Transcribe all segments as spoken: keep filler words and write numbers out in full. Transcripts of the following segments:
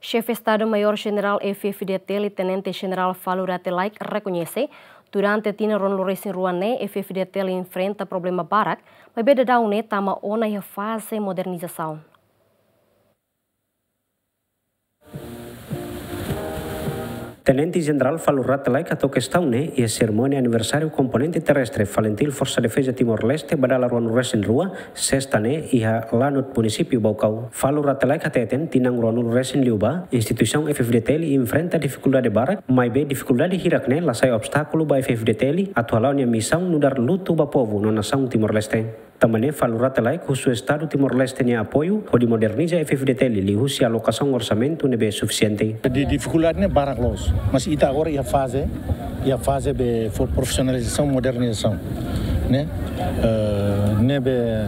Xefe Estadu Maiór Jenerál F-FDTL, Tenente Jenerál Falur Rate Laek, rekoñese, durante tinan ruanulu-resin-rua ne'e F-FDTL enfrenta problema barak, maibé daudaun ne'e tama ona iha faze modernizasaun. Tenente Jenerál Falur Rate Laek hato'o kestaun ne'e iha serimónia aniversáriu Komponente Terrestre FALINTIL Forsa Defeza Timor-Leste ba dala ruanulu-resin-rua, sesta ne'e iha Lanut, Munisípiu Baucau. Falur Rate Laek hateten tinan ruanulu-resin-liubá, instituisaun F-FDTL enfrenta difikuldade barak, maibé difikuldade hirak ne'e la sai obstákulu ba F-FDTL atu hala'o nia misaun nu'udar lutu ba povu no nasaun Timor-Leste. Tanba ne'e Falur Rate Laek husu Estadu Timor-Leste nia apoiu hodi moderniza F-FDTL liuhusi alokasaun orsamentu ne'ebé sufisiente. Di-, difikuldade ne'e barak loos, mas ita agora iha faze, iha faze be fo-, profisionalizasaun, modernizasaun, ne'e? Eh, ne'ebé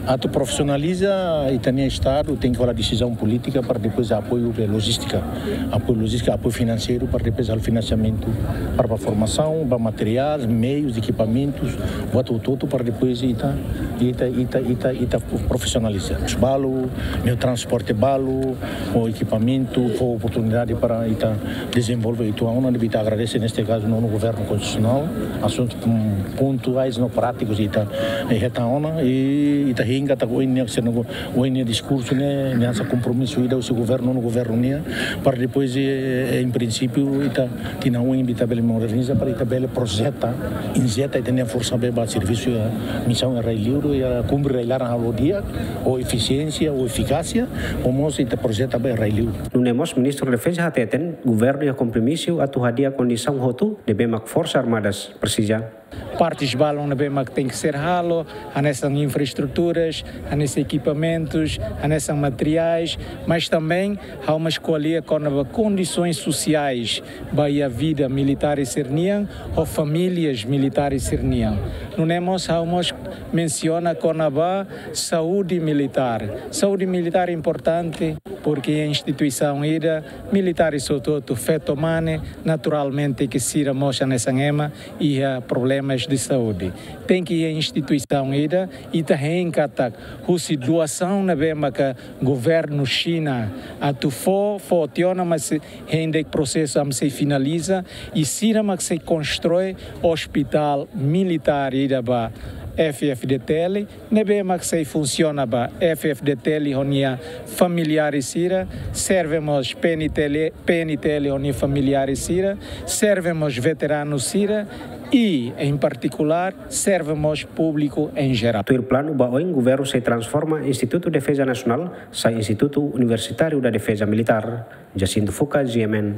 atu profisionaliza, ita-nia Estadu tenke hola desizaun polítika para depois apoiu be lojístika, apoiu lojístika, apoiu finanseiru para depois halo finansiamentu para, ba formasaun, ba materiais, meius, ekipamentus, buat hotu-hotu para depois ita, ita, ita, ita, ita profisionaliza. Balu, meiu transporte balu, ho ekipamentu, fó oportunidade para ita dezenvolve uitoan ona, ne'ebé ita agradese neste kazu nonu governu konstitusionál, asuntu, mm, pontuais no prátikus ita, eh, hetan ona, i ita hein katak ohin nia, se no, ohin nia diskursu ne'e, nia hanesan kompromisu ida husi governu, nonu governu nian, para depois, eh, eh, em princípio, ita tinan oin ita bele moderniza para ita bele projeta, injeta ita-nia forsa be ba servisu iha misaun iha rai-li'ur, iha kumpre rai-laran halo di'ak, ho efisiénsia, ho efikásia, ho mós ita projeta be rai-li'ur. Nune'e mós Ministru Defeza hateten, governu iha kompromisu atu hadi'a kondisaun hotu ne'ebé mak Forsas Armadas presiza. Partes balun ne'ebé mak tenke ser halo, hanesan infraestruturas, hanesan ekipamentus, hanesan materiais, mas também ha'u mós ko'alia kona-ba kondisoens sosiais ba iha vida militares sira-nian, ho famílias militares sira-nian. Nune'e mós ha'u mós mensiona kona-ba saúde militár. Saúde militár importante, porque iha instituisaun ida, militares hotu-hotu feto mane, naturalmente ke sira mós hanesan ema iha problemas de saúde. Tenke iha instituisaun ida, ita hein katak husi doasaun ne'ebé maka governu Xina atu fó, fó tiha ona, mas hein de'it prosesu ami sei finaliza, i sira mak sei konstrui ospitál militár ida ba F-FDTL, ne'ebé mak sei funsiona ba F-FDTL ho nia familiares sira, serve mós P N T L, P N T L ho nia familiares sira, serve mós veteranu sira, i, em particular, serve mós públiku em geral. Tuir planu ba oin, governu sei transforma Institutu Defeza Nasionál sai Institutu Universitáriu da Defeza Militár. Jacinto Fuca, G M N.